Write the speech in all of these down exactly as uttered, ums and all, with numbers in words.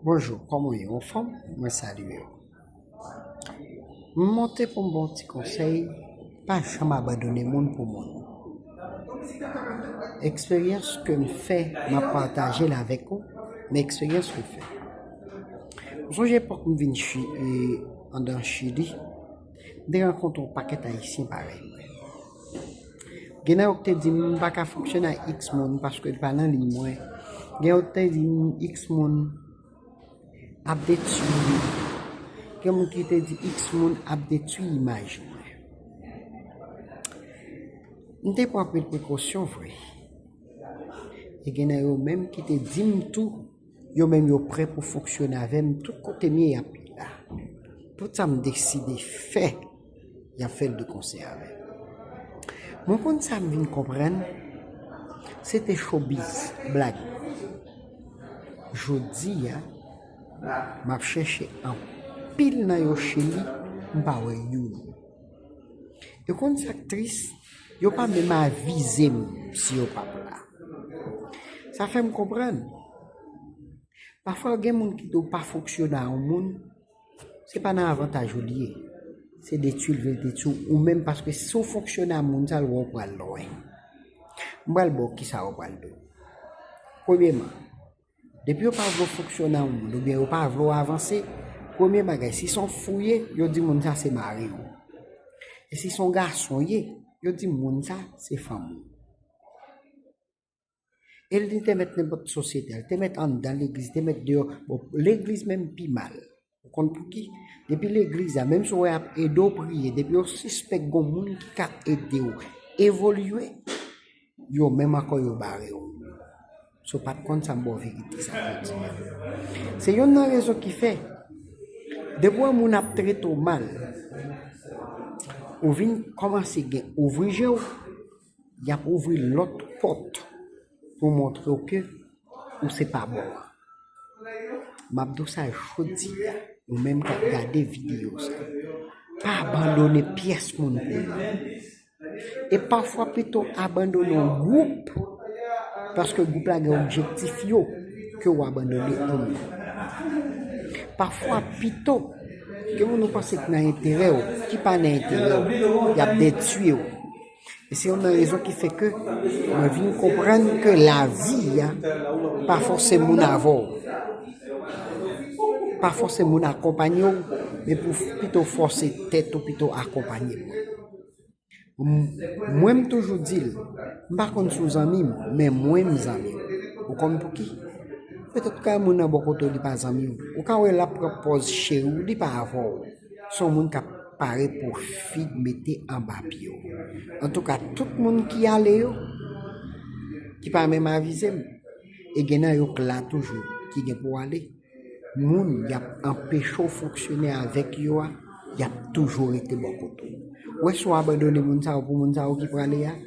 Bonjou, kòman w ye? Anfòm? Mwen salye w. M monte pou m ba w ti konsèy, pa janm abandone moun pou moun. Eksperyans ke m fè, m ap pataje l avèk ou, men eksperyans ke m fè. M sonje epòk m vin Chi-, e, anndan Chili, m te rankontre yon pakèt Ayisyen parèy mwen. Gen nan yo ki te di m m pa ka fonksyone ak X moun paske l pa nan liy mwen. Gen yo ki te di m X moun ap detwi. Gen moun ki te di X moun ap detwi imaj mwen. M te pran anpil prekosyon vre. E gen nan yo menm ki te di m tou, yo menm yo prè pou fonksyone avè m, tout kote m ye, y ap la. Tout sa m deside fè, y ap fè l de konsè avè m. Mwen konn sa m vin konprann, se te showbiz, blag. Jodi a, m ap chèche anpil nan yo Chili, m pa wè youn. E konn sa k tris, yo pa menm avize m si yo p ap la. Sa fè m konprann. Pafwa gen moun ki di w pa fonksyone a yon moun, se pa nan avantaj ou li ye. Se detwi l vle detwi w ou menm, paske si w fonksyone a moun sa, l wè w pral lwen. M pral ba w kisa yo pral di w. Premyeman, depi yo pa vle w fonksyone a yon moun, oubyen yo pa vle w avanse, premye bagay, si se yon fi w ye, yo di moun sa se mari w. E si se yon gason w ye, yo di moun sa se fanm ou. E li te mèt nenpòt sosyete, li te mèt anndan legliz, li te mèt deyò. Bon, legliz menm pi mal. Ou konn pouki? Depi legliz la, menm si w wè y ap ede w priye, depi yo sispèk gon moun ki ka ede w evolye, yo menm ankò yo bare w. Si w pa t konn sa, m ba w verite sa jodi a. Se youn nan rezon ki fè, depi w wè moun ap trete w mal, ou vin kòmanse gen ouvri je w, y ap ouvri lòt pòt pou montre w ke ou se pa bon an. M ap di w sa jodi a, ou menm k ap gade videyo sa, pa abandone pyès moun pou moun. E pafwa pito abandone yon gwoup, paske gwoup la gen objektif yo, ke w abandone yon moun. Pafwa pito, gen moun ou panse ki nan enterè w, ki pa nan enterè w, y ap detwi w. E se youn nan rezon ki fè ke mwen vin konprann ke lavi a pa fòse moun avè w. Pa fòse moun akonpanye w, men pou pito fòse tèt ou, pito akonpanye moun. M-, mwen, m toujou di l, m pa konn si w zanmi m, men mwen, m zanmi w. Ou konn pouki? Petèt ou ka wè moun nan bò kote w, li pa zanmi w. Ou ka wè l ap pran pòz cheri w, li pa avè w. Se yon moun k ap pare pou fig mete anba pye w. Antouka, tout moun ki ale yo, ki pa menm avize m, e gen nan yo k la toujou, ki gen pou ale. Moun y ap anpeche w fonksyone avèk yo a, y ap toujou rete bò kote w. Ou wè si w abandone moun sa yo pou moun sa yo ki prale a?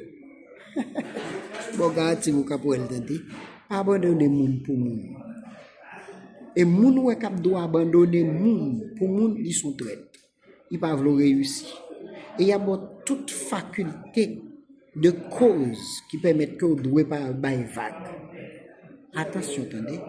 Bon, garanti w k ap wè l tande. Pa abandone moun pou moun. E moun ou wè k ap di w abandone moun pou moun, li se yon trèt. Li pa vle w reyisi. E y ap ba w tout fakilte de koz ki pèmèt ke w dwe pa bay vag. Atansyon, tande.